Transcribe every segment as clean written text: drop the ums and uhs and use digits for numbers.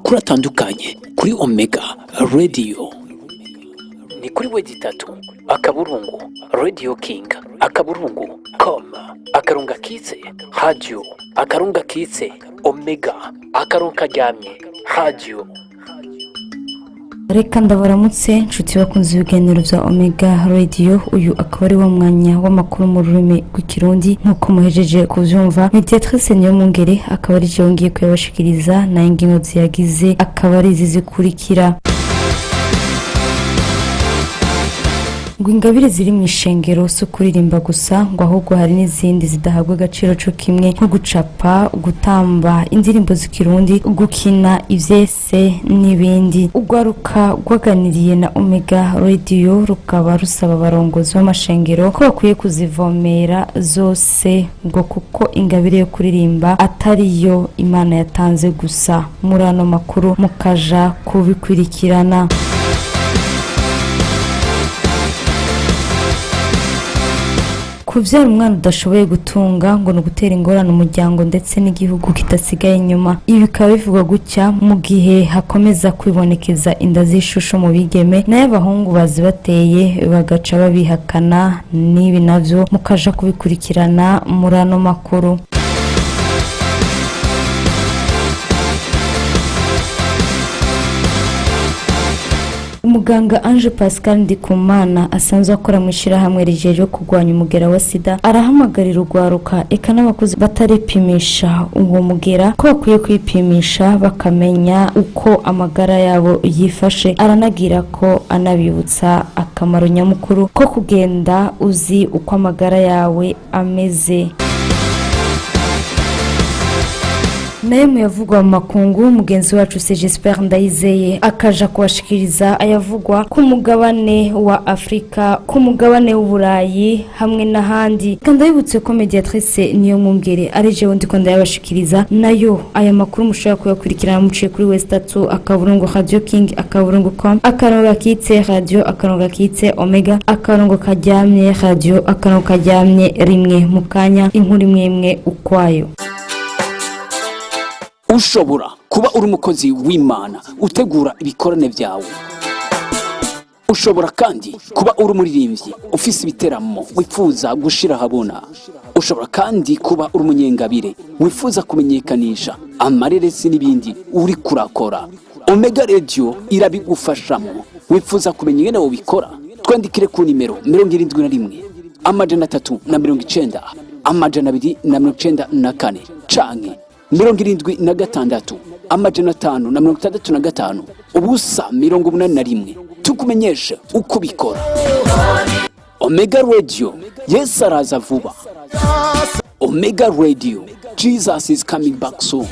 Amakuru atandukanye kuri Omega Radio ni kuri w3.radioking.com akarongo kitse radio akarongo kitse omega akarongo karyamye radio. Reka ndabaramutse, nshuti bakunze ibiganiro bya Omega Radio. Uyu akaba ari wo mwanya w'amakuru mu rurimi rw'Ikirundi. Nk'uko muhejeje kubyumva, Mediatrice Niyo Mungere akaba ari jewe ngiye kuyabashikiriza. Nayo ingingo ziyagize akaba ari izi zikurikira: ngo ingabire ziri mu ishengero si ukuririmba gusa, ngo ahubwo hari n'izindi zidahabwa agaciro co kimwe, nko gucapa, gutamba indirimbo z'Ikirundi, gukina ivyese n'ibindi. Urwaruka rwaganiriye na Omega Radio rukaba rusaba abarongozi b'amashengero ko bakwiye kuzivomera zose, ngo kuko ingabire yo kuririmba atari yo Imana yatanze gusa. Muri ano makuru mukaja kubikurikirana. Kubyara umwana udashoboye gutunga ngo ni ugutera ingorane umuryango ndetse n'igihugu kidasigaye inyuma. Ibi bikaba bivugwa gutya mu gihe hakomeza kwibonekeza inda z'ishusho mu bigeme, nayo abahungu bazibateye bagaca babihakana. N'ibi nabyo mukaja kubikurikirana muri ano makuru. Umuganga Ange Pascal Ndikumana asanzwe akora mu ishyirahamwe rijejwe kurwanya umugera wa SIDA arahamagarira urwaruka eka n'abakuze bataripimisha uwo mugera ko bakwiye kwipimisha bakamenya uko amagara yabo yifashe. Aranagira ko anabibutsa akamaro nyamukuru ko kugenda uzi uko amagara yawe ameze. Nayo mu yavugwa mu makungu, mugenzi wacu Segesper Ndayizeye akaja kubashikiriza ayavugwa ku mugabane wa Afurika, ku mugabane w'Uburayi hamwe n'ahandi. Kandi ndabibutse ko Mediatrice Niyo Mwungere ari jewe ndiko ndayabashikiriza. Nayo aya makuru mushobora kuyakurikirana muciye kuri w3.radioking.com akarongo kitse radio akarongo kitse omega akarongo karyamye radio akarongo karyamye rimwe. Mu kanya inkuru imwe imwe ukwayo. Ushobora kuba uri umukozi w'Imana utegura ibikorane byawe. Ushobora kandi kuba uri umuririmbyi ufise ibiteramo wifuza gushira ahabona. Ushobora kandi kuba uri umunyengabire wifuza kumenyekanisha amareresi n'ibindi uri kurakora. Omega Radio irabigufashamo. Wifuza kumenya ingene wobikora? Twandikire ku nimero 71 390 294 canke 76 565 0 81, tukumenyeshe uko ubikora. Omega Radio, Yesu araza vuba. Omega Radio, Jesus is coming back soon.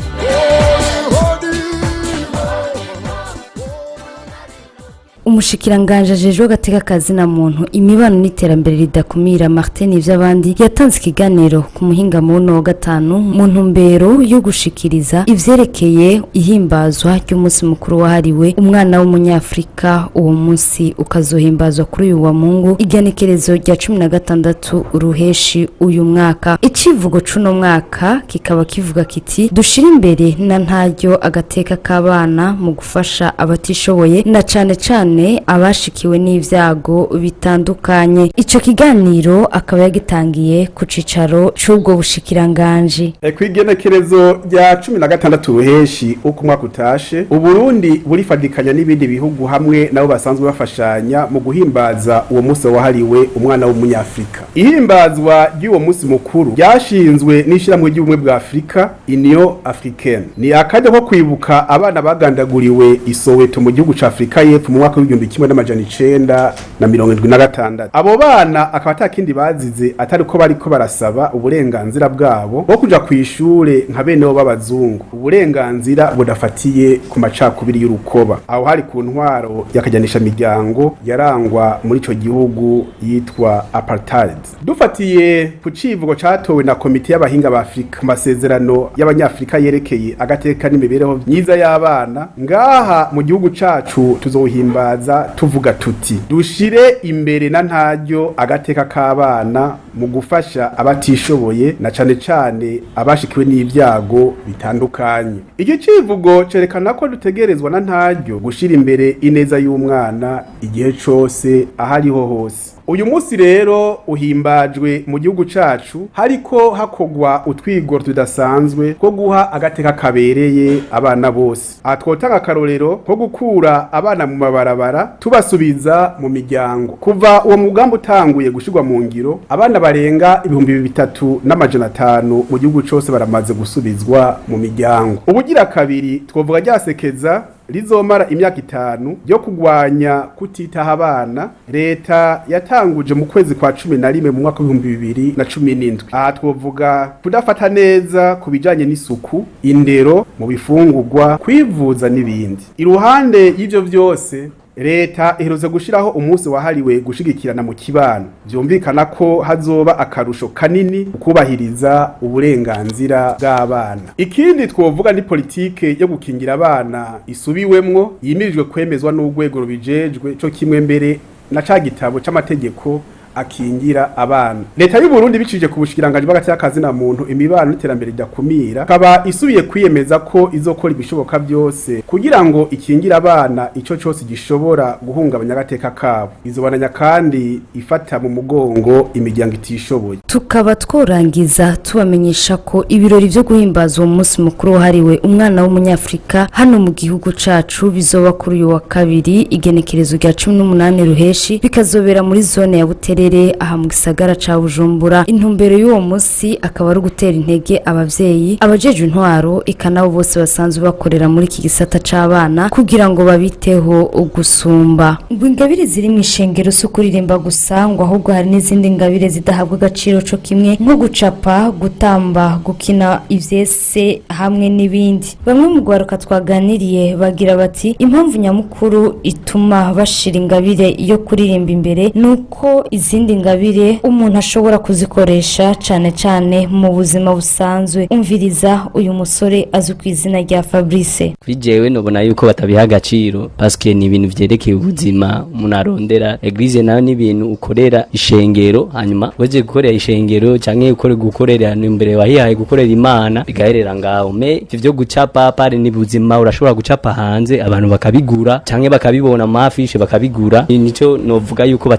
Umushikiranganji ajejwe agateka kazina muntu, imibano n'iterambere ridakumira, Martin Ivyabandi, yatanze ikiganiro ku muhingamo w'uno wa gatanu mu ntumbero yo gushikiriza ivyerekeye ihimbazwa ry'umunsi mukuru wahariwe umwana w'Umunyafurika. Uwo munsi ukazohimbazwa kuri uyu wa Mungu, igenekerezo rya 16 Ruheshi uyu mwaka. Icivugo c'uno mwaka kikaba kivuga kiti: "Dushire imbere na ntaryo agateka k'abana mu gufasha abatishoboye, na cane cane abashikiwe n'ivyago bitandukanye." Ico kiganiro akaba yagitangiye ku cicaro c'ubwo bushikiranganji. Kw'igenekerezo rya 16 Ruheshi uko umwaka utashe, Uburundi burifadikanya n'ibindi bihugu hamwe nabo basanzwe bafashanya mu guhimbaza uwo munsi wahariwe umwana w'Umunyafrika. Ihimbazwa ry'uwo munsi mukuru ryashinzwe n'Ishyirahamwe ry'Ubumwe bwa Afurika, Union Africaine. Ni akaryo ko kwibuka abana bagandaguriwe i Soweto mu gihugu ca Afurika y'Epfo mu mwaka w'1976. Abo bana akaba atakindi bazize atari ko bariko barasaba uburenganzira bwabo bwo kuja kw'ishure nka bene bo b'abazungu, uburenganzira budafatiye ku macakubiri y'urukoba. Aho hari ku ntwaro y'akajanisha miryango yarangwa muri ico gihugu yitwa apartheid. Dufatiye ku civugo catowe na komite y'abahinga ba Afrika ku masezerano y'Abanyafrika yerekeye agateka n'imibereho myiza y'abana, ngaha mu gihugu cacu tuzohimbaza Tuwuhimbaza tuvuga tuti: dushire imbere na ntaryo agateka k'abana mu gufasha abatishoboye, na cane cane abashikiwe n'ibyago bitandukanye. Iki civugo cerekana ko dutegerezwa na ntaryo gushira imbere ineza y'umwana igihe cose, ahariho hose. Uyu munsi rero uhimbajwe mu gihugu cacu hariko hakogwa utwigoro tudasanzwe ko guha agateka kabereye abana bose. Aha twotanga akarorero ko gukura abana mu mabarabara tubasubiza mu miryango. Kuva uwo mugambi utanguye gushirwa mu ngiro, abana barenga 3500 mu gihugu cose baramaze gusubizwa mu miryango. Ubugira kabiri, twovuga ryasekeza rizomara imyaka 5 yo kugwanya kutitaha abana, leta yatanguje mu kwezi kwa 11 mu mwaka w'2017. Aha twovuga kudafata neza ku bijanye n'isuku, indero, mu bifungurwa, kwivuza n'ibindi. Iruhande y'ivyo vyose, leta iherutse gushiraho umunsi wahariwe gushigikirana mu kibano. Vyumvikana ko hazoba akarusho kanini ukubahiriza uburenganzira bw'abana. Ikindi twovuga ni politike yo gukingira abana isubiwemwo, yimirijwe kwemezwa n'urwego rubijejwe, co kimwe mbere na ca gitabo c'amategeko akingira abana. Leta y'u Burundi, bicije ku bushikiranganji bw'agateka kazina muntu, imibano n'iterambere ridakumira, kaba isubiye kwiyemeza ko izokora ibishoboka byose kugira ngo ikingire abana ico cose gishobora guhungabanya agateka kabo. Izobananya kandi ifata mu mugongo imiryango itishoboye. Tukaba tworangiza tubamenyesha ko ibirori byo guhimbaza uwo munsi mukuru wahariwe umwana w'umunyafurika hano mu gihugu cacu bizoba kuri uyu wa kabiri, igenekerezo rya 18 ruheshi, bikazobera muri zone ya Buterere aha mu gisagara ca Bujumbura. Intumbero y'uwo munsi akaba ari ugutera intege abavyeyi, abajejwe intwaro, eka nabo bose basanzwe bakorera muri iki gisata c'abana kugira ngo babiteho gusumba. Ngo ingabire ziri mu ishengero si ukuririmba gusa, ngo ahubwo hari n'izindi ngabire zidahabwa agaciro co kimwe, nko gucapa, gutamba, gukina ivyese hamwe n'ibindi. Bamwe mu rwaruka twaganiriye bagira bati impamvu nyamukuru ituma bashira ingabire yo kuririmba imbere ni uko izindi ngabire umuntu ashobora kuzikoresha cane cane mu buzima busanzwe. Umviriza uyu musore azwi ku izina rya Fabrice. Kuri jewe nobona yuko batabiha agaciro, paske ni ibintu vyerekeye ubuzima umuntu arondera. Église nayo ni ibintu ukorera ishengero, hanyuma weje gukorera ishengero canke ukore gukorera imbere wahihaye gukorera Imana, bigaherera ngaho. Mais ivyo vyo gucapa pare ni buzima, urashobora gucapa hanze abantu bakabigura canke bakabibona mu affiche bakabigura. Nico novuga yuko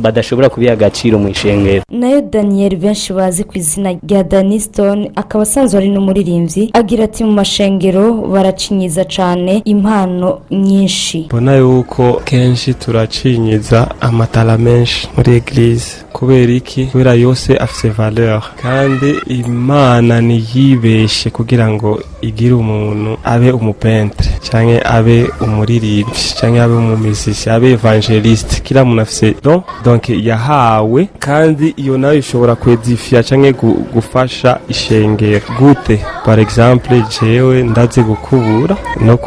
badashobora kubiha agaciro mu ishengero. Nayo Daniel, benshi bazi ku izina rya Danny Stone, akaba asanzwe ari n'umuririmbyi, agira ati mu mashengero baracinyiza cane impano nyinshi. Mbona yuko kenshi turacinyiza amatara menshi muri église. Kubera iki? Kubera yose afise valeur, kandi Imana ntiyibeshe kugira ngo igire umuntu abe umu peintre canke abe umuririmbyi canke abe umu musicien, abe évangéliste. Kila muntu afise don, donc yahawe, kandi iyo nayo ishobora kwedifia canke gufasha ishengero. Gute? Par exemple, jewe ndazi gukubura no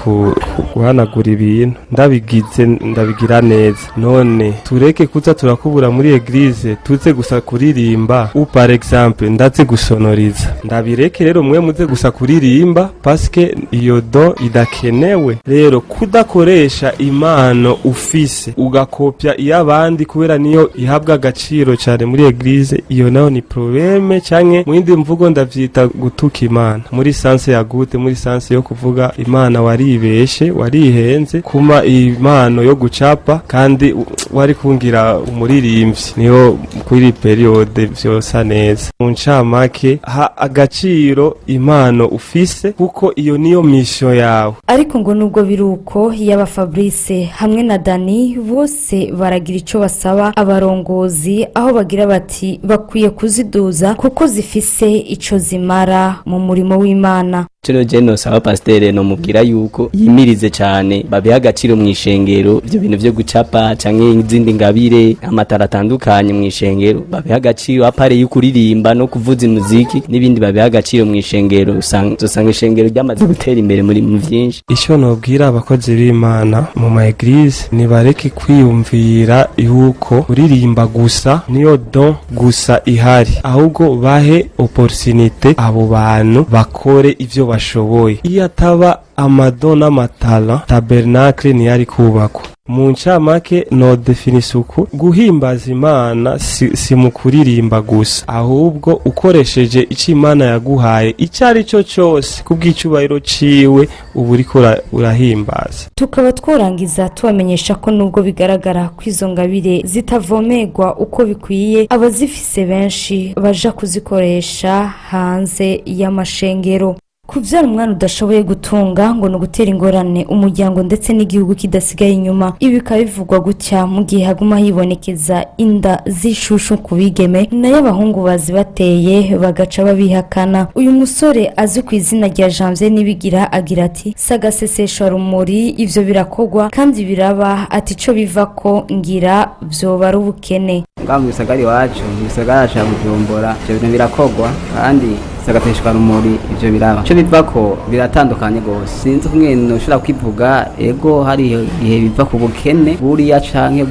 guhanagura ibintu, ndabigize ndabigira neza. None tureke kuza turakubura muri église, tuze gusa kuririmba? Ou par exemple, ndazi gusonoriza, ndabireke rero mwe muze gusa kuririmba, paske iyo don idakenewe? Rero kudakoresha impano ufise, ugakopya iy'abandi kubera niyo ihabwa agaciro cyane muri église, iyo nayo ni problème, canke mu yindi mvugo ndavyita gutuka Imana. Muri sens ya gute? Muri sens yo kuvuga Imana waribeshe, warihenze kuma impano yo gucapa kandi wari kungira umuririmbyi, niyo kuri période vyosa neza. Mu ncamake, ha agaciro impano ufise, kuko iyo niyo mission yawe. Ariko ngo nubwo biri uko, yaba Fabrice hamwe na Dani, bose baragira icyo basaba abarongozi, aho bagira bati bakwiye kuziduza kuko zifise icyo zimara mu murimo w'Imana. Cyo je nosaba pasiteri, nomubwira yuko yimirize cyane babiha agaciro mu ishengero ivyo bintu vyo gucapa canke izindi ngabire, amatara atandukanye mu ishengero babiha agaciro, à part yo kuririmba no kuvuza imuziki n'ibindi, babiha agaciro mu ishengero. Usanga ishengero ryamaze gutera imbere muri mu vyinshi. Icyo nobwira abakozi b'Imana mu ma église, nibareke kwiyumvira yuko kuririmba gusa niyo don gusa ihari, ahubwo bahe opportunité abo bantu bakore ivyo bashoboye. Iyo ataba ama dons n'ama talents, tabernacle ntiyari kubakwa. Mu ncamake no definisa uku: guhimbaza Imana si mu kuririmba gusa, ahubwo ukoresheje icyo Imana yaguhaye, icyo ari cyo cyose, kubw'icyubahiro ciwe, uba uriko urahimbaza. Tukaba tworangiza tubamenyesha ko nubwo bigaragara ko izo ngabire zitavomerwa uko bikwiye, abazifise benshi baja kuzikoresha hanze y'amashengero. Kubyara umwana udashoboye gutunga ngo ni ugutera ingorane umuryango ndetse n'igihugu kidasigaye inyuma. Ibi bikaba bivugwa gutya mu gihe haguma hibonekeza inda z'ishushu ku bigeme, nayo abahungu bazibateye bagaca babihakana. Uyu musore azwi ku izina rya Janvier Nibigira agira ati: "Sagasesesha rumuri, ivyo birakogwa kandi biraba." Ati: "Ico biva ko ngira vyoba ari ubukene." Ngaha mu gisagara iwacu, mu gisagara ca Bujumbura, ivyo bintu birakogwa kandi sagateshwa rumuri, ivyo biraba. Ico biva ko biratandukanye gose, sinzi kumwe ushobora kwivuga. Ego, hari igihe biva ku bukene buriya canke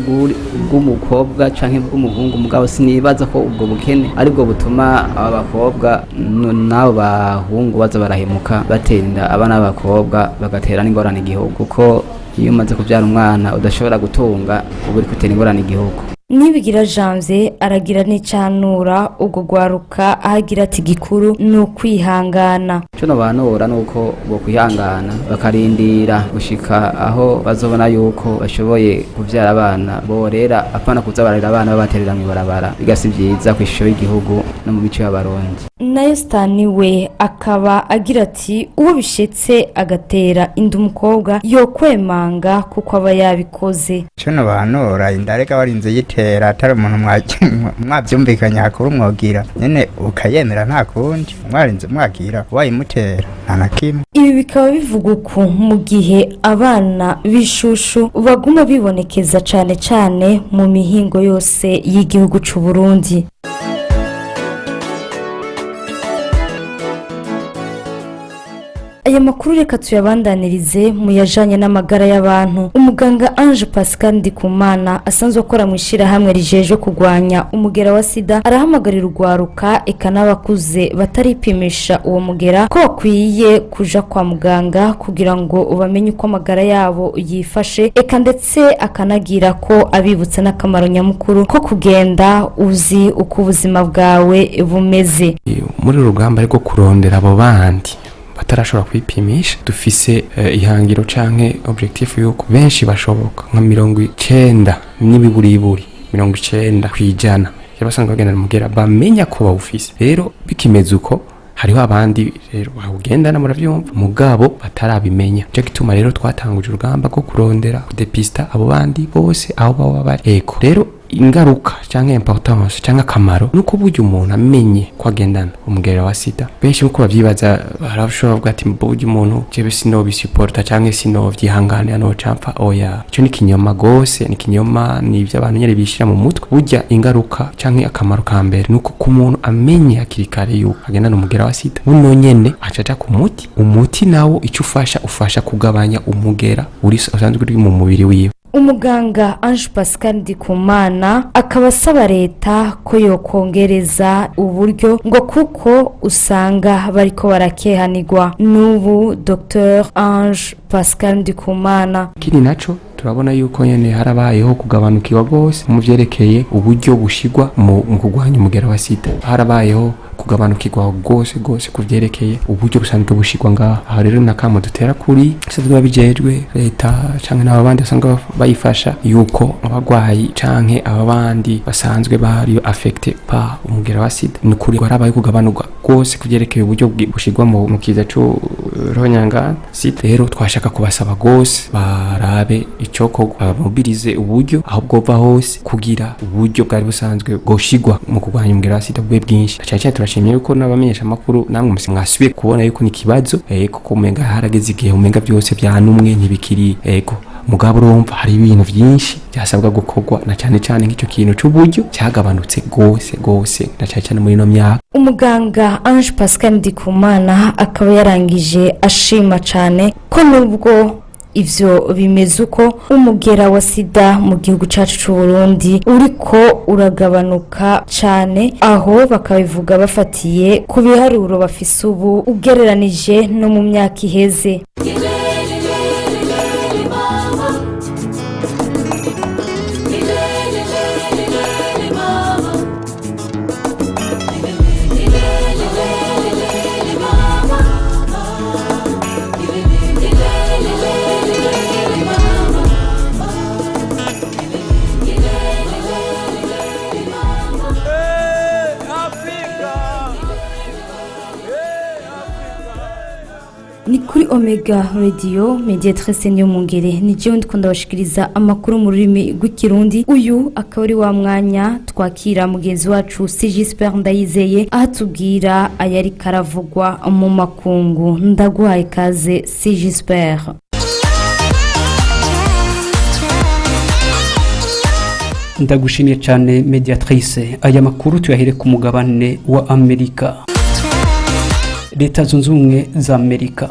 bw'umukobwa canke bw'umuhungu, mugabo sinibaza ko ubwo bukene aribwo butuma aba bakobwa n'abo bahungu baza barahemuka, batera inda abana b'abakobwa, bagatera n'ingorane igihugu, kuko iyo umaze kubyara umwana udashobora gutunga, uba uri gutera ingorane igihugu. Nibigira Janvier aragira n'icanura ubwo gwaruka, aho agira ati: "Gikuru ni ukwihangana." Ico nobanura nuko bokwihangana, bakarindira gushika aho bazobona yuko bashoboye kuvyara abana borera, apana kuza bararera abana babaterera mw'ibarabara. Bigasi vyiza kw'ishusho y'igihugu no mu mico y'Abarundi. Nayo Sitani we akaba agira ati: "Uwo bishetse agatera inda umukobwa yokwemanga kuko aba yabikoze." Ico nobanura, indareka warinze yitera atari umuntu mwavyumvikanye hakuru, mwogira nyene ukayemera, nta kundi. Mwarinze mwagira wayimutera, nta na kimwe. Ibi bikaba bivugwa uku mu gihe abana b'ishushu baguma bibonekeza cane cane mu mihingo yose y'igihugu c'u Burundi. Aya makuru reka tuyabandanirize mu yajanye n'amagara y'abantu. Umuganga Ange Pascal Ndikumana asanzwe akora mu ishyirahamwe rijeje kurwanya umugera wa sida arahamagarira urwaruka eka n'abakuze bataripimisha uwo mugera ko bakwiye kuja kwa muganga kugira ngo bamenye uko amagara yabo yifashe, eka ndetse akanagira ko abibutsa n'akamaro nyamukuru ko kugenda uzi uko ubuzima bwawe bumeze. Muri uru rugamba rwo kurondera abo bandi batarashobora kwipimisha, dufise ihangiro canke objectif yuko benshi bashoboka, nka 90 n'ibiburiburi 90% y'abasanzwe bagendana umugera bamenya ko bawufise. Rero bikimeze uko, hariho abandi rero bawugendana, muravyumva, mugabo batarabimenya. Nico gituma rero twatanguje urugamba rwo kurondera, kudepista abo bandi bose aho baba bari. Ego rero, ingaruka canke importance canke akamaro nuko burya umuntu amenye ko agendana umugera wa sida, benshi nkuko bavyibaza barashobora kuvuga ati: "Burya umuntu jewe sinobisuporta canke sinovyihanganira, nocampfa." Oya, ico ni kinyoma gose, ni kinyoma, ni ivyo abantu nyene bishira mu mutwe. Burya ingaruka canke akamaro ka mbere nuko ku muntu amenye hakiri kare yuko agendana umugera wa sida, buno nyene aca aja ku muti. Umuti nawo ico ufasha, ufasha kugabanya umugera uri usanzwe uri mu mubiri wiwe. Umuganga Ange Pascal Ndikumana akaba asaba leta ko yokongereza uburyo ngo kuko usanga bariko barakehanirwa n'ubu. Dr Ange Pascal Ndikumana. Ikindi naco, turabona yuko nyene harabayeho kugabanukirwa rwose mu vyerekeye uburyo bushigwa mu kurwanya umugera wa sida. Harabayeho kugabanukirwa rwose rwose ku vyerekeye uburyo busanzwe bushigwa ngaha. Aha rero nakamo dutera kuri bisanzwe babijejwe, leta canke n'abo bandi basanzwe bayifasha, yuko abarwayi canke aba bandi basanzwe bari affecté par umugera wa sida, ni ukuri harabaye kugabanurwa rwose ku vyerekeye uburyo bushigwa mu kiza co ronyanga sida. Rero twashaka kubasaba rwose barabe icokorwa, bamobilize uburyo aho bwova hose kugira uburyo bwari busanzwe bwoshigwa mu kurwanya umugera wa sida bube bwinshi. Cyane cyane turashimye yuko n'abamenyesha amakuru namwe mwasubiye kubona yuko ni ikibazo, kuko umenga harageze igihe umenga byose byanumwe ntibikiri. Ego, mugabo urumva hari ibintu byinshi byasabwa gukorwa, na cyane cyane nk'icyo kintu c'uburyo cyagabanutse gose gose, na cyane cyane muri ino myaka. Umuganga Ange Pascal Ndikumana akaba yarangije ashima cyane ko nubwo Ivyo bimeze uko umugera wa sida mu gihugu cacu c'u Burundi uriko uragabanuka cane, aho bakabivuga bafatiye ku biharuro bafise ubu ugereranije no mu myaka iheze. Ni kuri Omega Radio, Mediatrice niyo mungere ni jewe ndiko ndabashikiriza amakuru mu rurimi rw'ikirundi. Uyu akaba ari wa mwanya twakira mugenzi wacu Sigisbert Ndayizeye, aho atubwira ayari karavugwa mu makungu. Ndaguhaye ikaze, Sigisbert. Ndagushimiye cyane, Mediatrice. Aya makuru tuyahere ku mugabane wa Amerika, Leta Zunze Ubumwe za Amerika.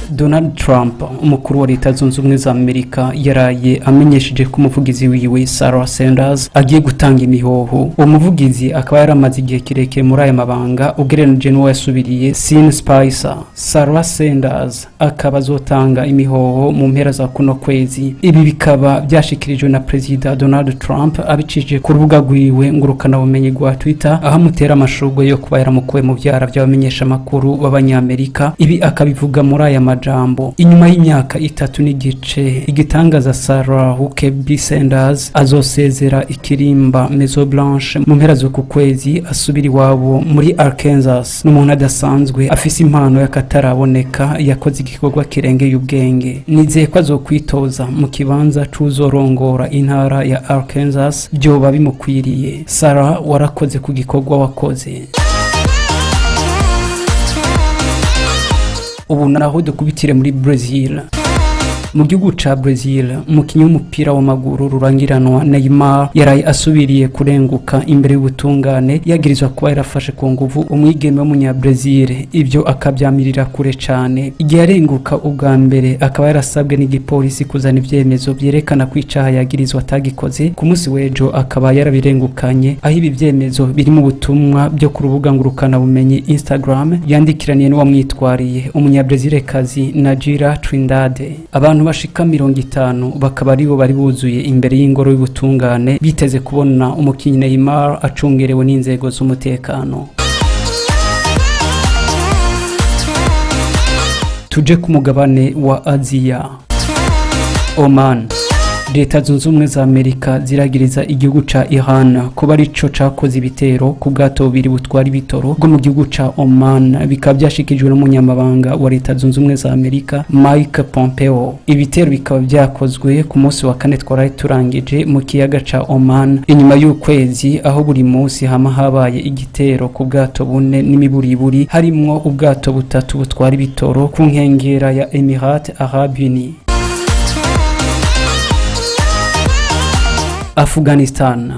Donald Trump, umukuru wa Leta Zunze Ubumwe za Amerika, yaraye amenyesheje ko umuvugizi wiwe Sarah Sanders agiye gutanga imihoho. Uwo muvugizi akaba yaramaze igihe kirekire muri aya mabanga ugereranije n'uwo yasubiriye, Sean Spicer. Sarah Sanders akaba azotanga imihoho mu mpera za kuno kwezi. Ibi bikaba byashikirijwe na Perezida Donald Trump abicishije ku rubuga rwiwe ngurukanabumenyi rwa Twitter, aho amutera amashurwe yo kuba yaramukuwe mu byara by'abamenyeshamakuru b'Abanyamerika. Ibi akabivuga muri aya majambo: "Inyuma y'imyaka 3 n'igice, igitangaza Sarah Huckabee Sanders azosezera ikirimba Maison Blanche mu mpera z'uku kwezi, asubira iwabo muri Arkansas. N'umuntu adasanzwe, afise impano y'akataraboneka, yakoze igikorwa kirengeye ubwenge. Nizeye ko azokwitoza mu kibanza c'uzorongora intara ya Arkansas, byoba bimukwiriye. Sarah, warakoze ku gikorwa wakoze." Ubu naho dukubitire muri Brazil. Mu gihugu ca Brazil, umukinyi w'umupira w'amaguru rurangiranwa Neymar yaraye asubiriye kurenguka imbere y'ubutungane, yagirizwa kuba yarafashe ku nguvu umwigeme w'umunya-Brazil, ibyo akabyamirira kure cane. Igihe yarenguka ubwa mbere, akaba yarasabwe n'igipolisi kuzana ivyemezo vyerekana ko icaha yagirizwa atagikoze. Ku munsi w'ejo akaba yarabirengukanye, aho ibi vyemezo biri mu butumwa byo ku rubuga ngurukanabumenyi Instagram yandikiraniye n'uwamwitwariye, umunya-Brazilekazi Najira Trindade. Abantu bashika 50 bakaba aribo bari buzuye imbere y'ingoro y'ubutungane, biteze kubona umukinyi Neymar acungerewe n'inzego z'umutekano. Tuje ku mugabane wa Aziya, Oman. Leta Zunze Ubumwe za Amerika ziragiriza igihugu ca Iran kuba arico cakoze ibitero ku bwato bubiri butwara ibitoro bwo mu gihugu ca Oman. Bikaba byashikijwe n'umunyamabanga wa Leta Zunze Ubumwe za Amerika Mike Pompeo. Ibitero bikaba byakozwe ku munsi wa kane twaraye turangije mu kiyaga ca Oman, inyuma y'ukwezi aho buri munsi hama habaye igitero ku bwato bune n'imiburiburi, harimwo ubwato butatu butwara ibitoro ku nkengera ya Emirate Arabes Unis. Afghanistan.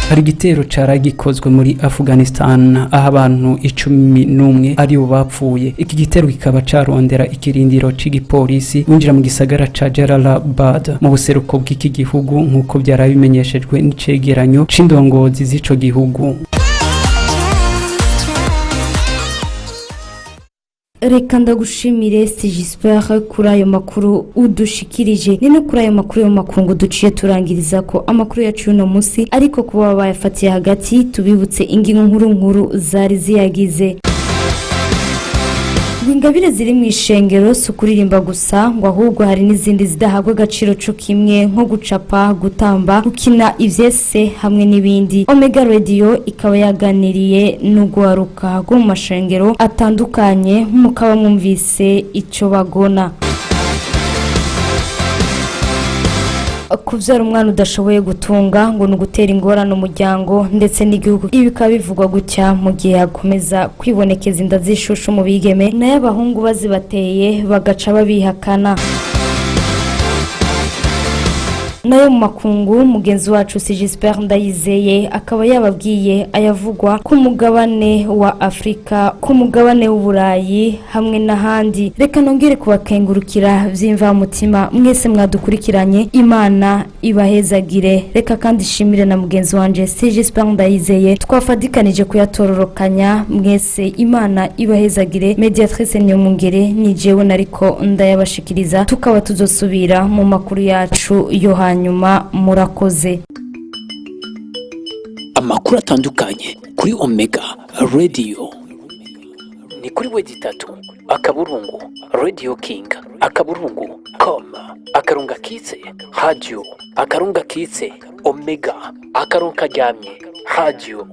Hari igitero caraye gikozwe muri Afghanistan, aho abantu 11 aribo bapfuye. Iki gitero kikaba carondera ikirindiro c'igipolisi winjira mu gisagara ca Jalalabad mu buseruko bw'iki gihugu, nk'uko vyaraye bimenyeshejwe n'icegeranyo c'indongozi z'ico gihugu. Reka ndagushimire, Sigisbert, kuri ayo makuru udushikirije. Ni no kuri ayo makuru yo makungu duciye turangiriza ko amakuru yacu y'uno munsi, ariko kuba bayafatiye hagati, tubibutse ingingo nkuru nkuru zari ziyagize. Ngo ingabire ziri mu ishengero si ukuririmba gusa, ngo ahubwo hari n'izindi zidahabwa agaciro co kimwe, nko gucapa, gutamba, gukina ivyese hamwe n'ibindi. Omega Radio ikaba yaganiriye n'ugwaruka rwo mu mashengero atandukanye, mukaba mwumvise ico bagona. Kubyara umwana udashoboye gutunga ngo ni ugutera ingorane umuryango ndetse n'igihugu. Ibi bikaba bivugwa gutya mu gihe hakomeza kwibonekeza inda z'ishushu mu bigeme, nayo abahungu bazibateye bagaca babihakana. Nayo mu makungu, mugenzi wacu Sigisbert Ndayizeye akaba yababwiye ayavugwa ku mugabane wa Afrika, ku mugabane w'Uburayi hamwe n'ahandi. Reka nongere kubakengurukira vy'imvamutima mwese mwadukurikiranye, Imana ibahezagire. Reka kandi ishimire na mugenzi wanje Sigisbert Ndayizeye twafadikanije kuyatororokanya. Mwese Imana ibahezagire. Mediatrice Niyomungere ni jewe nariko ndayabashikiriza, tukaba tuzosubira mu makuru yacu yo hanyuma. Murakoze. Amakuru atandukanye kuri Omega Radio ni kuri w3.radioking.com /radio _ omega _ radio.